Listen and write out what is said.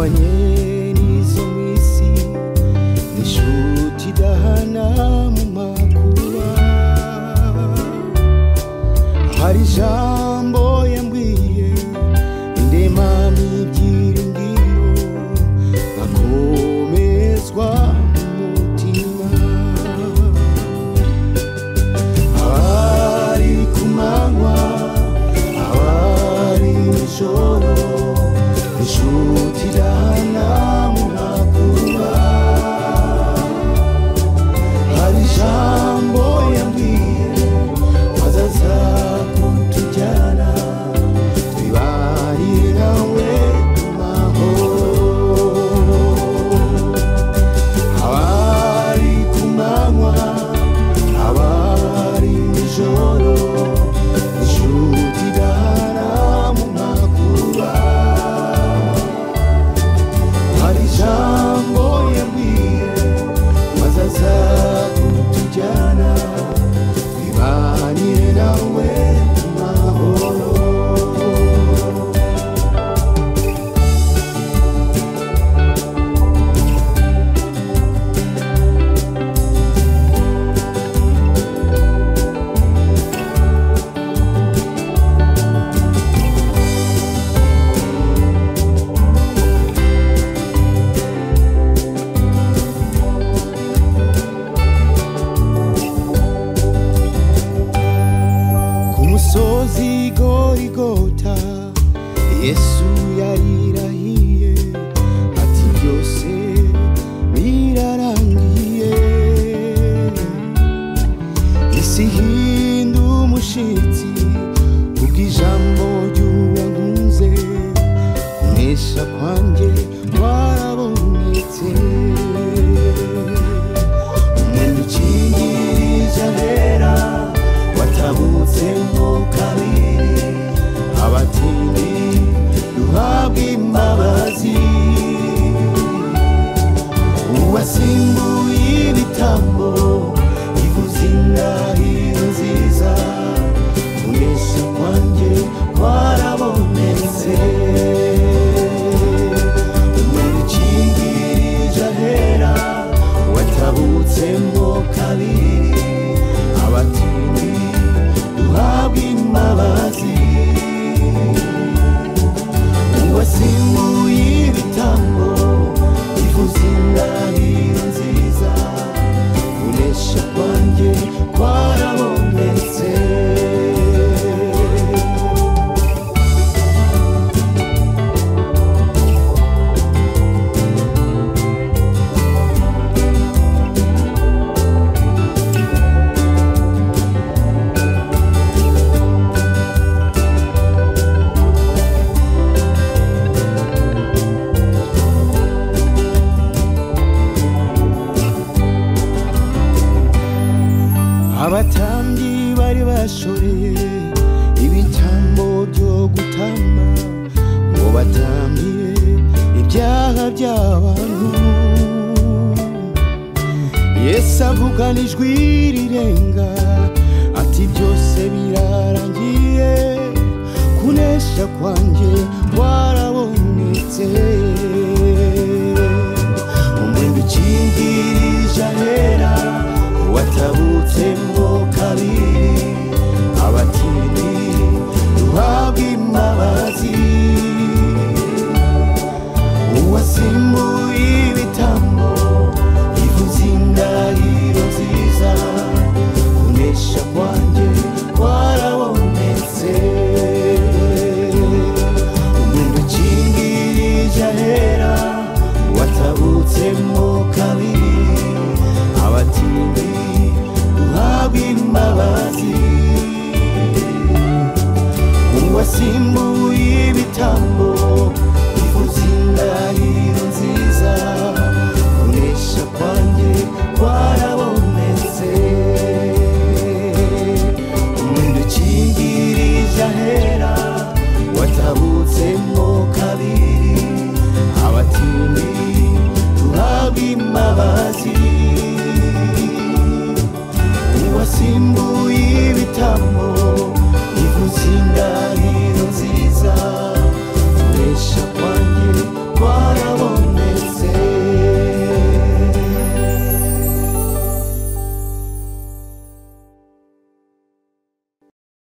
Ihwanye n'izo mw'isi, n'inshuti idahana mu makuba. Hari ijambo yambwiye indemamo ibyiringiro, nkakomezwa mu mutima. Abari ku manywa, abari mw'ijoro, inshuti idahana mu makuba. Hari ijambo yambwiye azaza kutujyana, twibanire nawe mu mahoro. Abari ku manywa, abari mw'ijoro, inshuti idahana mu makuba. Hari ijambo yambwiye azaza kutujyana, twibanire nawe mu mahoro. Ku musozi Gorigota, Yesu yarirahiye ati byose birarangiye. Isi ihinda umushitsi kubw'ijambo ry'uwankunze, kunesha kwanjye kwarabonetse. Umwenda ukingirije ahera watabutsemo kabiri, abatindi duhabwa imbabazi. Uwasimbuye ibitambo ivuze indahiro nziza, kunesha kwanjye kwarabonetse. Umwenda ukingirije ahera watabutsemo kabiri, abatindi duhabwa imbabazi. Uwasimbuye ibitambo ivuze indahiro nziza, kunesha kwanjye kwarabonetse. Abatambyi bari bashoreye ibitambo byo gutamba, ngo batambire ibyaha by'abantu. Yesu avugana ijwi rirenga ati byose birarangiye, kunesha kwanjye kwarabonetse. Umwenda ukingirije ahera watabutsemo kabiri, abatindi duhabwa imbabazi. Uwasimbuye ibitambo ivuze indahiro nziza, kunesha kwanjye kwarabonetse. Umwenda ukingirije ahera watabutsemo kabiri, abatindi duhabwa imbabazi. Uwasimbuye ibitambo ivuze indahiro nziza, kunesha kwanjye kwarabonetse. Umwenda ukingirije ahera watabutsemo kabiri, abatindi duhabwa imbabazi.